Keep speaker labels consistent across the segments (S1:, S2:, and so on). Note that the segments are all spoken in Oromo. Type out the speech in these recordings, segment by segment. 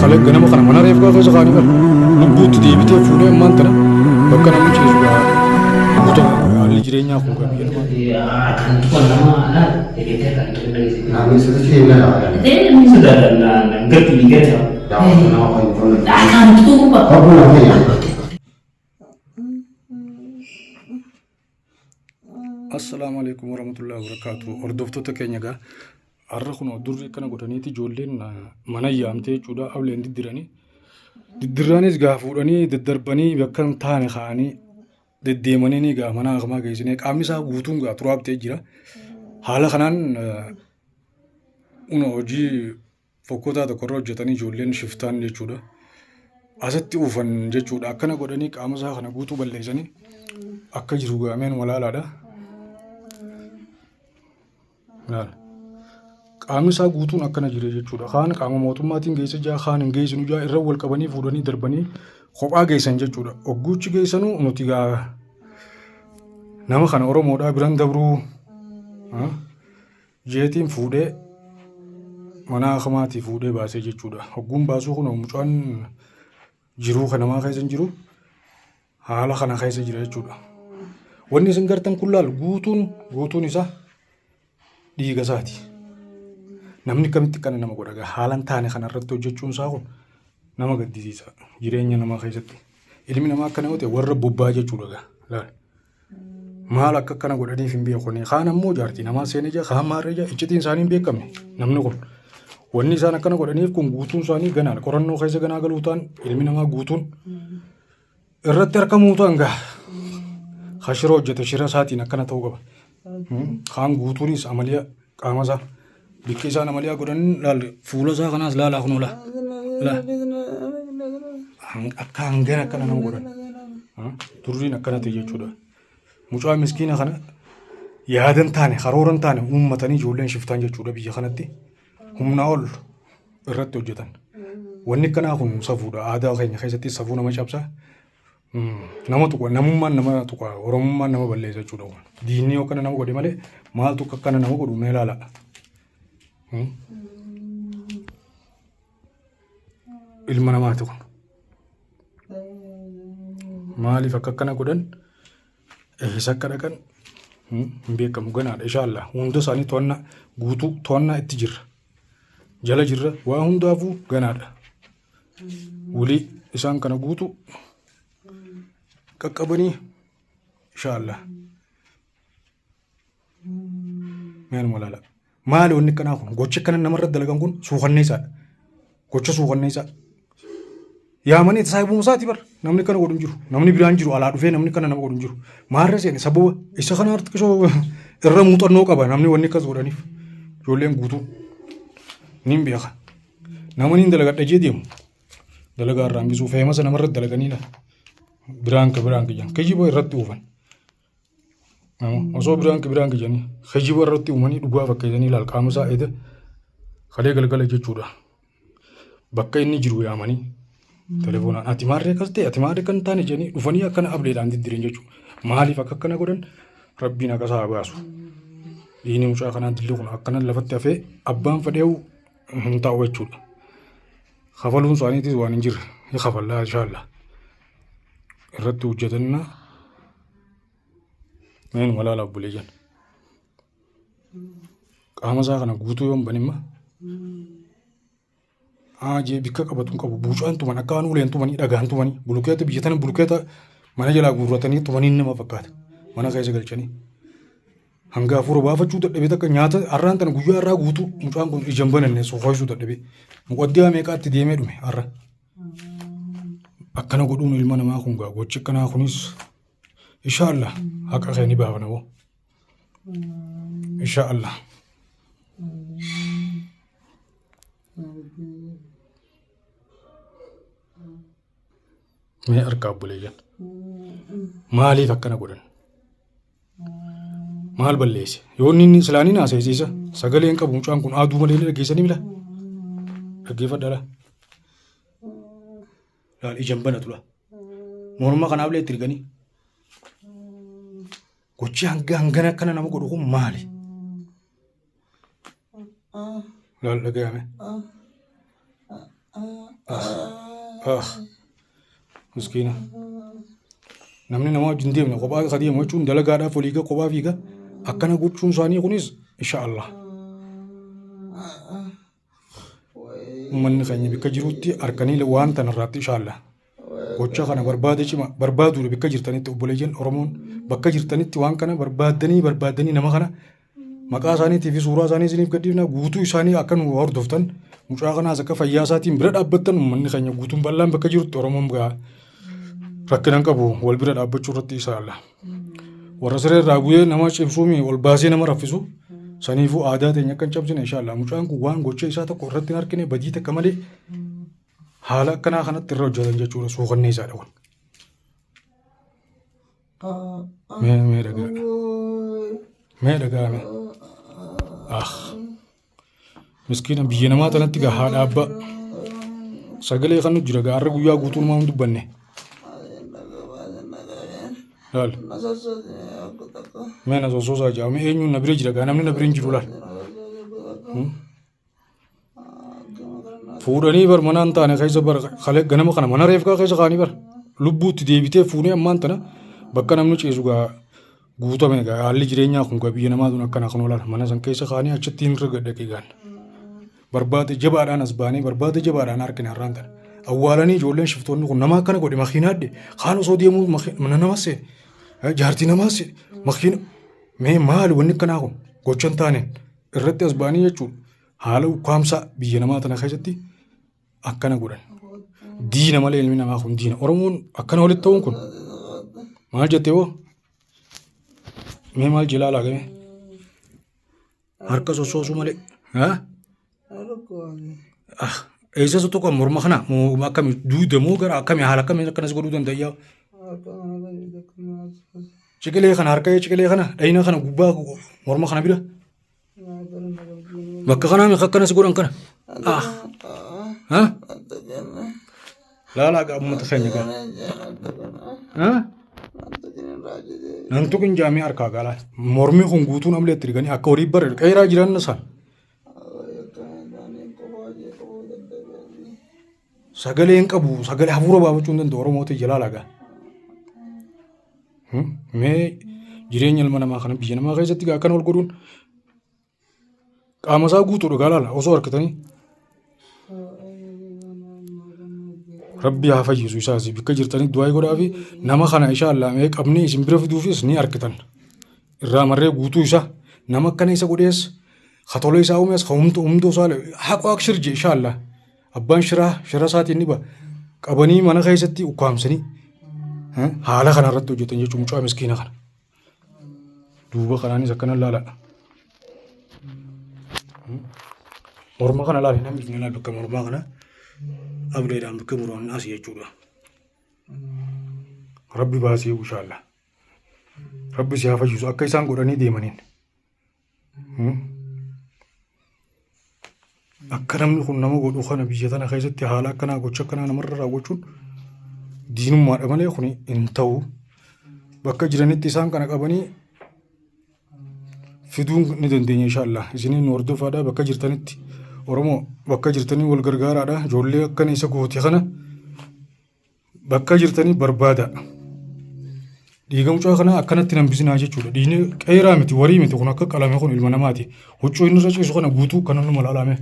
S1: Kalee ganama kana mana reef gaafa isa kaanii bara lubbuutti deebitee fuunee ammaan tana bakka namni ciisu gaa guuta haalli jireenyaa kun gaa biyya namaa.
S2: Kan tuqan nama laal eeggatee kan tuqan dhageessise.
S3: Namni sirriitti hin lalaala.
S2: Ni sodaatan gartuu ni gata.
S3: Nama kan hin
S2: Kan tuqu
S3: Obbo nama yaadu.
S1: Assalaamu alaikum warahmatullahi wabarakatuh. Hordoftoota keenya gaa har'a kun durri akkana godhaniiti ijoolleen mana yaamtee jechuudha ableen diddiranii. Diddirraanis gaa fuudhanii daddarbanii bakka hin taane kaa'anii deddeemanii ni gaa mana akamaa geessinee qaamni isaa guutuun gaa turaabtee jira. Haala kanaan hojii fokkotaa tokko irra hojjetanii ijoolleen shiftaan jechuudha. Asitti uufan jechuudha. Akkana godhanii qaama isaa kana guutuu balleessanii akka jiru gaameen walaalaadha. Laala. Qaamni isaa guutuun akkana jira jechuudha. Kaan qaama mootummaatiin geessa jaa, kaan hin geessinu jaa irra wal qabanii fuudhanii darbanii kophaa geessan jechuudha. Ogguuchi geessanuu nuti gaa nama kana Oromoodhaa biran dabruu. Jeetiin fuudhee mana akamaatii fuudhee baasee jechuudha. Hogguun baasuu kun mucaan jiruu kan namaa keessa hin jiru haala kana keessa jira jechuudha. Wanni isin gartan kun laal guutuun guutuun isaa dhiiga isaati. Namni akkamitti kana nama godha gaa haala hin taane kana irratti hojjechuun isaa kun nama gaddisiisa jireenya namaa keessatti. Ilmi namaa akkana yoo ta'e warra bobbaa jechuudha gaa laal. Maal akka akkana godhaniif hin beekuni. Kaan ammoo jaartii namaa seenee jira, kaan maarree jira, iccitiin isaanii hin beekamne namni kun. Wanni isaan akkana godhaniif kun guutuun isaanii ganaadha. Qorannoo keessa ganaa galuu ta'an ilmi namaa guutuun irratti argamuu ta'an gaa. Ka shira hojjete shira isaatiin akkana ta'uu qaba. Kaan guutuunis amaliya qaama isaa bikki isaan amaliyaa godhan laal fuula isaa kanaas laalaa kunoo laa. Laa. Akka hangana akkana nama godhan. Durriin akkana ta'e jechuudha. Mucaa miskiina kana yaadan taane karooran taane uummatanii ijoolleen shiftaan jechuudha biyya kanatti humnaa ol irratti hojjetan. Wanni akkanaa kun safuudha. Aadaa keenya keessatti safuu nama cabsa. Nama tuqa namummaan nama tuqa oromummaan nama balleessa jechuudha kun. Diinni yoo akkana nama godhe malee maaltu akka akkana nama godhu mee ilaala. Ilma namaati kun. Maaliif akka akkana godhan eessa akka dhaqan hin beekamu ganaadha inshallah hunda isaanii to'annaa guutuu to'annaa itti jirra. Jala jirra waa hundaafuu ganaadha. Wulii isaan kana guutuu qaqqabanii inshallah. Maaluma laala. Maali wanni akkanaa kun gochi akkana namarra dalagan kun suukanneessaadha. Gocha suukanneessaa. Yaamanii saahibuma isaati bar namni kana godhu hin jiru. Namni biraan jiru alaa dhufee namni kana nama godhu hin jiru. Maarra seene sababa isa kana xiqqishoo irra muuxannoo qaba namni wanni akkas godhaniif. Ijoolleen guutuu niin beeka. Nama niin dalagadha jee deemu. Dalagaa irraa hambisuu feemasa namarra dalaganii la. Biraan ka biraan kiyyan kijiba irratti oofan. Osoo biraan biraan kiyyanii kijiba irratti uumanii dhugaa fakkeessanii ilaal qaama isaa eda kalee galgala jechuudha. Bakka inni jiru yaamanii telefoonaan ati maarree akkas ta'e ati maarree kan taane jedhanii dhufanii akkana ableedhaan diddiran jechuudha. Maaliif akka akkana godhan rabbiin akka isaa baasu. Dhiigni mucaa kanaa dilli kun akkana lafatti hafee abbaan fedheewu hin taa'u jechuudha. Kafaluun isaaniitis waan hin jirre ni kafallaa inshallah. Irratti hojjetannaa. Meen walaala obbolee jenna. Qaama isaa kana guutuu yoon banimma. Aajee bikka qabatu hin qabu. Buucaan tuman akka waan uleen tumanii dhagaan tumanii bulukeeta biyya tana bulukeeta mana jalaa guurratanii tumanii nama fakkaata. Mana keessa galchanii. Hanga hafuura baafachuu dadhabee takka nyaata har'aan tana guyyaa har'aa guutuu mucaan kun ija hin bananne sofoosuu dadhabee. Muqaddiyaa meeqaatti deemee dhume har'a. Akkana godhuun ilma namaa kun gaa gochi akkanaa kunis inshaallah haqa kee ni baafna boo. Inshaallah. Mee harkaa obboleeyyan. Maaliif akkana godhan? Maal balleesse? Yoo inni inni silaa ni naasaysiisa. Sagalee hin qabu mucaan kun aaduu malee ni dhaggeessanii mila. Dhaggeeffadhaa laa. Laal ija hin banatu laa. Morma kanaaf illee itti riganii. Gochi hanga hangana akkana nama godhu kun maali? Laal dhagayame. Ah. Miskiina. Namni nama wajjin deemne kophaa ka deemu jechuun dalagaadhaaf walii ga kophaa fiiga. Akkana gochuun isaanii kunis insha Allah. Uummanni keenya bakka jirutti harkanii waan tana irraatti insha Allah. Gocha kana barbaada cima barbaaduudha bakka jirtanitti obboleeyyan Oromoon bakka jirtanitti waan kana barbaaddanii barbaaddanii nama kana maqaa isaaniitii fi suuraa isaanii isiniif gadhiifna guutuu isaanii akka nu hordoftan mucaa kanaas akka fayyaa isaatiin bira dhaabbattan uummanni keenya guutuun bal'aan bakka jirutti Oromoon gaa rakkina hin qabu wal bira dhaabbachuu irratti isa alla. Warra siree irraa bu'ee nama cimsuumi ol baasee nama raffisu saniifuu aadaa teenya akka hin cabsine insha Allah mucaan kun waan gocha isaa tokko irratti hin argine badii takka malee haala akkanaa kanatti irra hojjetan jechuudha suukannee isaadha kun. Mee mee dhagaa. Mee dhagaa mee. Ah. Miskiina biyya namaa tanatti gaa haadha abbaa. Sagalee kan nu jira gaa har'a guyyaa guutuu namaa hin dubbanne. Laal. Mee na sossoosaa jaa mee eenyuun na bira jira gaa namni na bira hin jiru laal. Fuudhanii bar mana hin taane keessa bar kalee ganama kana mana reefkaa keessa kaanii bar lubbuutti deebitee fuunee ammaan tana bakka namni ciisu gaa guutame gaa haalli jireenyaa kun gaa biyya namaa tun akkana kan olaana mana san keessa kaanii achitti hin riga dhaqee gaan barbaade jabaadhaan as baanee barbaade jabaadhaan harkina har'aan tana awwaalanii ijoolleen shiftoonni kun nama akkana godhe makiinaadhe kaan osoo deemuu mana nama seene jaartii namaa seene makiina mee maali wanni akkanaa kun gocha hin taaneen irratti as ba'anii jechuudha. Haala ukkaamsaa biyya namaa tana keessatti akkana godhan. Diina malee ilmi namaa kun diina. Oromoon akkana walitti ta'uun kun maal jettee hoo? Mee maal jilaa laagame? Harka sossoosuu malee. Haa? Ah, eessa si tuqan morma kana moo akkami duuda moo gara akkami haala akkamiin akkanas godhuu danda'a? Ciqilee kana harka ciqilee kana dhayina kana gubbaa morma kana bira. Bakka kanaa meeqa akkanas godhan kana. Ah. Ha? Laalaa gaa uummata keenya gaa. Ha? Nan tuqin jaamee harkaa gaa laal. Mormi kun guutuun amlee itti riganii akka horii bara qeeraa jiran isaan. Sagalee hin qabu sagalee hafuura baafachuu hin danda'u Oromoo ta'e jalaa lagaa. Mee jireenya ilma namaa kana biyya namaa keessatti gaa akkana ol godhuun qaama isaa guutuudha gaa laala osoo harkitanii. Rabbi haa fayyisu isaas bakka jirtanii du'aa godhaa fi nama kana insha Allah mee qabnee isin bira fiduufis ni harkitan. Irraa marree guutuu isaa nama akkana isa godhees ka tola isaa uumes ka humtu humtuu isaa haqu akshir je insha Allah. Abbaan shiraa shira isaatiin ni ba'a. Qabanii mana keessatti ukkaamsanii haala kana irratti hojjetan jechuun mucaa miskiina kana. Duuba kanaanis akkana laala. Morma kana laali namni hin laali bakka mormaa kana ableedhaan bakka muraan asii jechuudha. Rabbi baasee inshallah. Rabbi si haa fayyisu akka isaan godhanii deemaniin. Akka namni kun nama godhu kana biyya tana keessatti haala akkanaa gocha akkanaa namarra raawwachuun diinummaadha malee kun hin ta'u. Bakka jiranitti isaan kana qabanii fiduun ni dandeenya inshaallah. Isiniin nu hordofaadha bakka jirtanitti Oromoo bakka jirtanii wal gargaaraadha. Ijoollee akkana isa goote kana Bakka jirtanii barbaada. Dhiiga mucaa kanaa akkanatti hin hambisinaa jechuudha. Dhiigni qeeraa miti warii miti kun akka qalame kun ilma namaati. Huccuu inni irra ciisu kana guutuu kana numa laalame.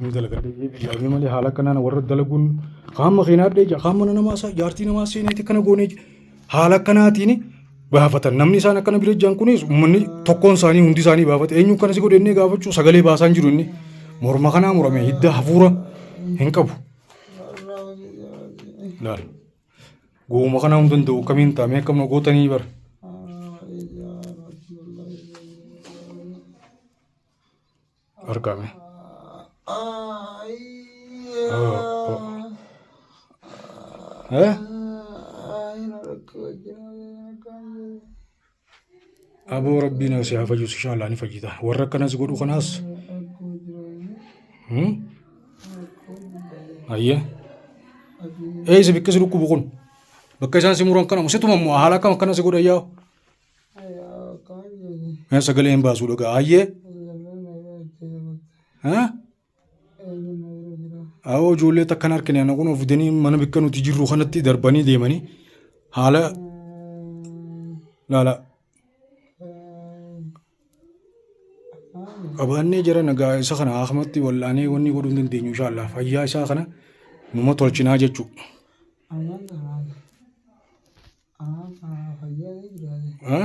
S1: Ni dalagadhee biyyaamee malee haala akkanaan warra dalaguun kaan makiinaa dhee kaan mana namaa isaa jaartii namaa seeneeti akkana goonee haala akkanaatiin baafatan. Namni isaan akkana bira jiran kunis uummanni tokkoon isaanii hundi isaanii baafate. Eenyu akkana si godhe innee gaafachuu sagalee baasaan jiru inni. Morma kanaa murame hidda hafuura hin qabu. Laal. Gowwuma kanaa hin danda'u akkamiin ta'a mee akkam na gootanii bara. Argame. Eh? Aboo rabbiin si haa fayyisu inshallah ni fayyita. Warra akkanas godhu kanaas. Hmm? Ayyee. Eessa bikka si dhukkubu kun? Bakka isaan si muran kana situma immoo haala akkam akkana si godhan yaa'u. Mee sagalee hin baasuu dhagaa. Ayyee. Ha? Awoo ijoollee takkan harkine ana kun fidanii mana bikka nuti jirru kanatti darbanii deemanii haala laala qabaannee jara nagaa isa kana akkamatti wal'aanee wanni godhuu hin dandeenyu inshaallah fayyaa isaa kana numa tolchinaa jechuudha. Ha?